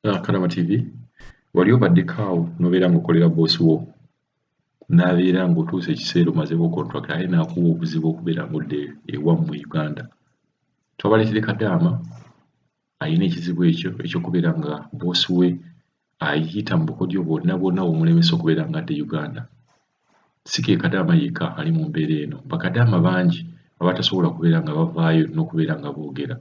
Kadama TV, wali obaddeko awo n'obeera ng'okolera bboosi wo n'abeera ng'otuuse ekiseera omazeeko contract ate n'akuwa obuzibu okubeera ng'odda ewammwe e Uganda. Twabaleetedde Kadaama alina ekizibu ekyo eky'okubeera nga bboosi we ayita mu bukodyo bwonna bwonna obumulemesa okubeera ng'adda e Uganda. Si ke Kadaama yekka ali mu mbeera eno, bakadaama bangi abatasobola kubeera nga bavaayo n'okubeera nga boogera,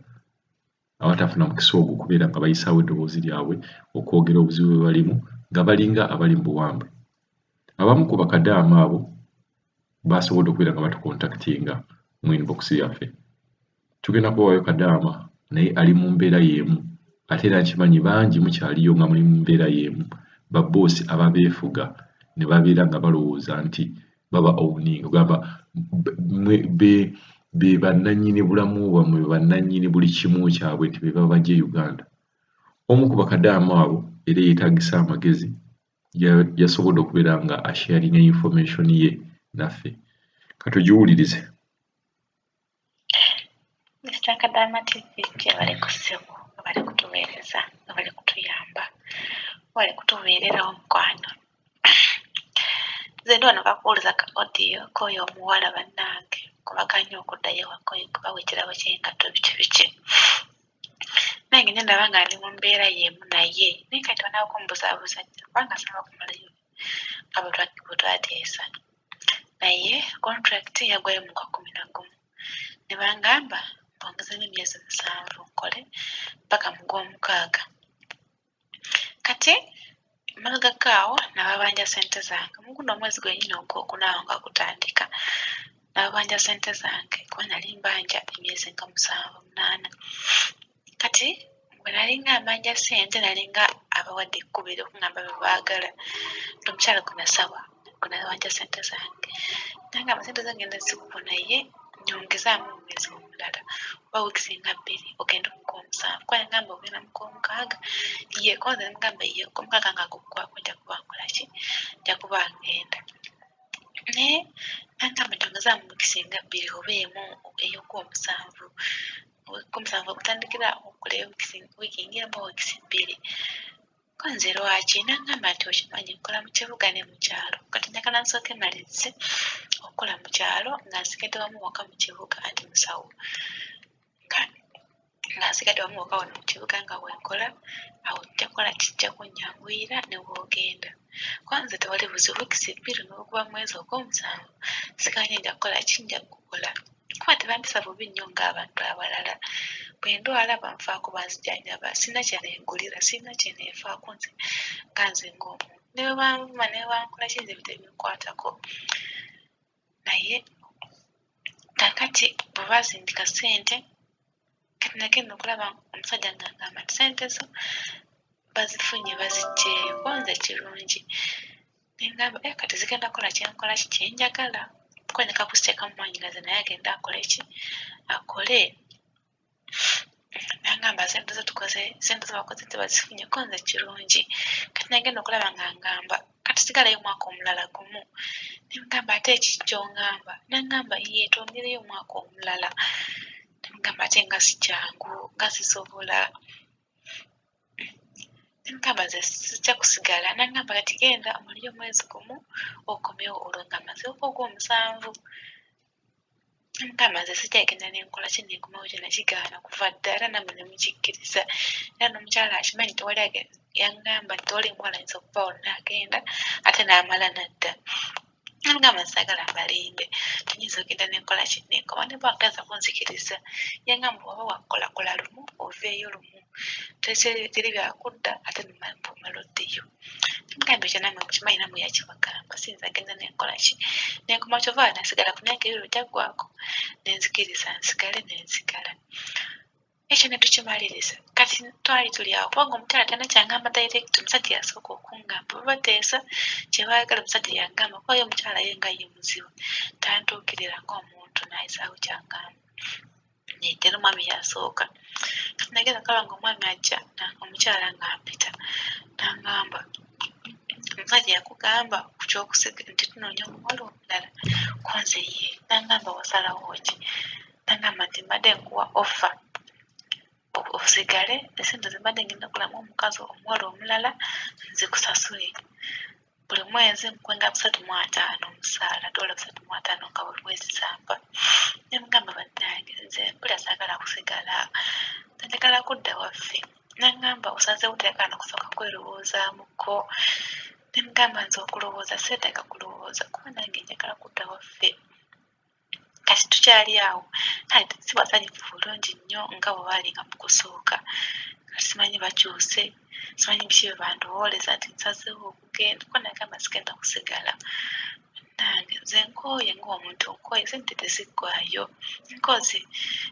abatafuna mukisa ogwo okubeera nga bayisaawo eddoboozi lyabwe okwogera obuzibu bwe balimu nga balinga abali mu buwambe. Abamu ku bakadaama abo basobodde okubeera nga batukontakitinga mu inbox yaffe. Tugenda kubawaayo Kadaama naye ali mu mbeera y'emu ate era nkimanyi bangi mukyaliyo nga muli mu mbeera y'emu, babboosi ababeefuga ne babeera nga balowooza nti baba owninga ogamba be bannannyini bulamu bwammwe, be bannannyini buli kimu kyabwe nti be babajja e Uganda. Omu ku bakadaama abo era eyeetaagisa amagezi yasobodde okubeera nga asharinga information ye naffe. Katugiwulirize. Mr. Kadama TV gyebale ku ssimu, bali kutuweereza, bali kutuyamba, bali kutubeererawo mukwano. Nze ndi wano kakuwuliza ka audio k'oyo omuwala bannange kubaganya okuddayo ewaka oyo kubawa ekirabo ky'engatto biki biki. Nange nyo ndaba nga ndi mu mbeera y'emu naye naye kati banakumbuzabuza nnyo kubanga sinaba kumalayo nga bwe twateesa. Naye contract yaggwayo mu gwa 11 ne bangamba mbongezemu emyezi 7 nkole ppaka mu gw'omukaaga. Kati mabegako awo nababanja ssente zange mu guno omwezi gwennyini ogwokuna awo nga gutandika nababanja ssente zange kuba nali mbanja emyezi nga 7 8. Kati bwe nalinga mbanja ssente nalinga abawadde ekkubo ery'okungamba bye baagala nti omukyala gwe nasaba gwe nabanja ssente zange nangamba ssente zo ngenda zikuwa naye nyongezaamu omwezi omulala oba wiiki nga 2 ogende mu gw'omusanvu kuba yangamba ogenda mu gw'omukaaga ye kuba nze namugamba ye ogw'omukaaga nga guggwaako nja kuba nkola ki nja kuba ngenda. Naye nangamba nyongezaamu wiiki nga 2 oba 1 ey'ogwomusanvu ogw'omusanvu ogutandikira awo okoleyo wiiki ng'emu oba wiiki 2. Ko nze lwaki? Nangamba nti okimanyi nkola mu kibuga ne mu kyalo kati njagala nsooke mmalirize okukola mu kyalo nga nsigadde wamu waka mu kibuga anti musawo nga nsigadde wamu waka wano mu kibuga nga bwe nkola awo nja kukola kijja kunnyanguyira ne bw'ogenda. Kuba nze tewali buzibu wiiki 2 n'oguba mwezi ogw'omusanvu siganye nja kukola ki nja kukola. Kuba tebampisa bubi nnyo ng'abantu abalala. Bwe ndwala banfaako banzijanjaba sirina kye neegulira sirina kye neefaako nze nga nze ng'omuntu. Ne bwe banvuma ne bwe bankola ki nze tebinkwatako. Naye kaakati bwe baasindika ssente kati nagenda okulaba omusajja ng'angamba nti ssente zo bazifunye baziggyeeyo ko nze kirungi. Ne ngamba kati zigenda kukola kye nkola ki kye njagala. Kuba nneka kuziteekamu mwannyinaze naye agende akole ki akole. Nangamba ssente zo tukoze ssente zo bakoze tebazifunye ko nze kirungi. Kati nagenda okulaba ng'angamba kati sigalayo omwaka omulala gumu. Ne mugamba ate ki ky'ongamba? Nangamba ye twongereyo omwaka omulala. Ne mugamba ate nga si kyangu nga sisobola. Ne mugamba nze sijja kusigala. Nangamba kati genda omaleyo omwezi gumu okomewo olwo nga mmazeeko ogw'omusanvu. Ne mugamba nze sijja kugenda ne nkola ki ne nkomawo kye nakigaana kuva dda era nammwe ne mukikkiriza. Era n'omukyala akimanyi tewali yangamba nti tewali muwala ayinza okuva wano n'agenda ate n'amala n'adda. Ne mugamba nze saagala mbalimbe tenyinza okugenda ne nkola ki ne nkoma ne bw'agaza kunzikiriza. Yangamba bw'oba wakukola kola lumu oveeyo lumu teri byakudda ate bw'omala oddeyo. Ne mugamba ekyo nammwe mukimanyi nammwe yakibagamba siyinza kugenda ne nkola ki ne nkoma ky'ova nasigala ku myaka ebiri gyaggwaako ne nzikiriza nsigale ne nsigala. Ekyo ne tukimaliriza. Kati twali tuli awo kubanga omukyala talina ky'angamba direct omusajja yasooka okungamba bwe bateesa kye baagala omusajja y'angamba kuba ye omukyala ye nga ye muzibu tantuukirira ng'omuntu n'ayisaawo ky'angamba. Nedda era omwami y'asooka. Kati nagenda okulaba ng'omwami ajja omukyala ng'ampita n'angamba omusajja yakugamba ku ky'okusiga nti tunoonya omuwala omulala ko nze ye n'angamba wasalawo ki? Nangamba nti mbadde nkuwa offer Osigale, esente ze mbadde ngenda okugulamu omukazi omuwala omulala nzikusasule. Buli mwezi nkuwenga 350 omusaala, dola 350 nga buli mwezi zampa. Ne mugamba bannange nze mpulira saagala kusigala, njagala kudda waffe. N'aŋŋamba osazeewo toyagala na kusooka kwerowoozaamuko. Ne mugamba nze okulowooza seetaaga kulowooza kuba nange njagala kudda waffe. Kati tukyali awo, kale si basanyufu bulungi nnyo nga bwe baalinga mu kusooka. Kati simanyi bakyuse, simanyi biki bye bandowooleza nti nsazeewo okugenda kuba nagamba sigenda kusigala. Bannange nze nkooye ng'omuntu nkooye, ssente teziggwaayo. Nkoze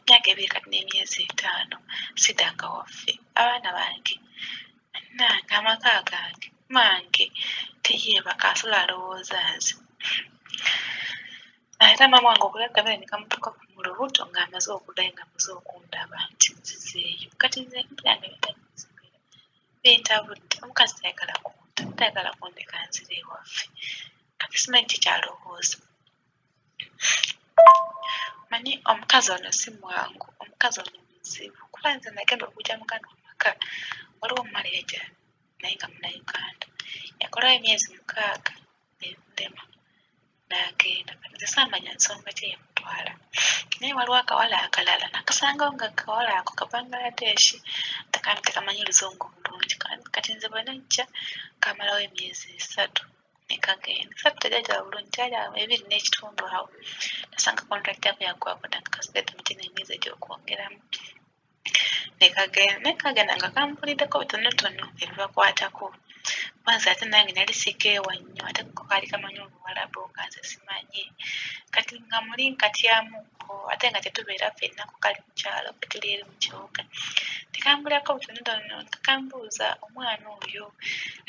myaka 2 kati n'emyezi 5 siddanga waffe. Abaana bange bannange amaka gange mange teyeebaka asula alowooza nze. Ate maama wange okulya akamere ne kamutuuka mu lubuto ng'amaze okuddayo ng'amaze okundaba nti nzizeeyo. Kati nze mpulira nga ebintu bintabudde, omukazi tayagala kunta, tayagala kundeka nzire ewaffe. Kati simanyi ki ky'alowooza. Manyi omukazi ono si mwangu, omukazi ono muzibu kuba nze nagenda okujja mu gano amaka waliwo omuwala eyajja naye nga Munnayuganda. Yakolawo emyezi 6 ne bimulema n'agenda. Kati nze saamanya nsonga ki eyamutwala. Naye waliwo akawala akalala nakasangawo nga akawala ako ka Bangladesh tekamanyi Luzungu bulungi. Kati nze bwe najja kaamalawo emyezi 3 ne kagenda. 3 tegyagya bulungi, gyali awo 2 n'ekitundu awo. Nasanga contract yako yaggwako dda nga kasigadde mu gino emyezi egy'okwongeramu. Ne kagenda, naye kagenda nga kambuuliddeko bitonotono ebibakwatako. Kuba nze ate nange nali sikeewa nnyo ate ko kaali kamanyi Oluwarabu nga nze simanyi. Kati nga muli nkatyamuko ate nga tetubeera ffenna ko kali mu kyalo ffe tuli eri mu kibuga. Ne kambuulirako bitonotono nga kambuuza omwana oyo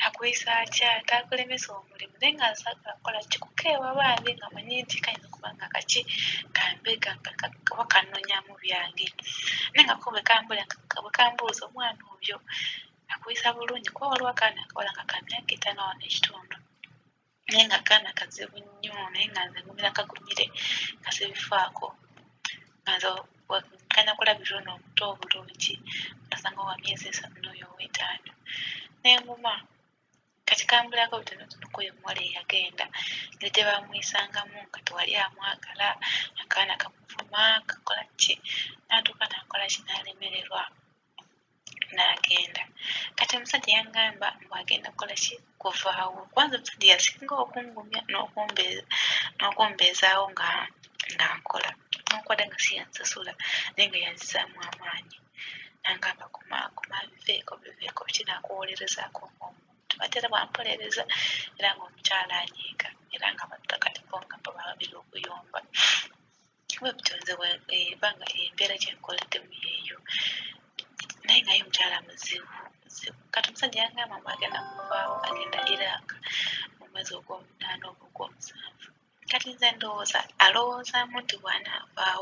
akuyisa atya, taakulemesa omulimu naye nga saagala kukola ki kukeewa bambi nga mmanyi nti kayinza okuba nga kaki kambega nga oba kannoonyaamu byange. Naye nga ko bwe kambuuza omwana oyo akuyisa bulungi kuba waliwo akaana akawala nga ka myaka 5 awo n'ekitundu. Naye nga kaana kazibu nnyo naye nga nze ngumira kagumire nga sibifaako. Nga nze nkanya kulabirira ono omuto obulungi nasanga wa myezi 3 n'oyo ow'etaano. Ne nguma. Kati kambuulirako bitonotono ku oyo omuwala eyagenda engeri gye baamuyisangamu nga tewali amwagala, akaana kamuvuma, kakola ki, n'atuuka n'akola ki n'alemererwa n'agenda. Kati omusajja yaŋŋamba mbu agenda kukola ki kuvaawo. Kubanga omusajja yasinga okungumya n'okumbeezaawo nga nkola. Newankubadde nga si yansasula naye nga yanzizaamu amaanyi. N'angamba guma guma biveeko biveeko biki n'akuwolerezaako ng'omuntu. Ate era bw'ampolereza era ng'omukyala anyiiga era nga kati bo nga bo babiri okuyomba. Bwe bityo nze ebbanga embeera gye nkoleddemu y'eyo. Naye nga ye omukyala muzibu muzibu. Kati omusajja yaŋŋamba mbu agenda kuvaawo agenda Iraq mu mwezi ogw'omunaana oba ogw'omusanvu. Kati nze ndowooza alowoozaamu nti bw'anaavaawo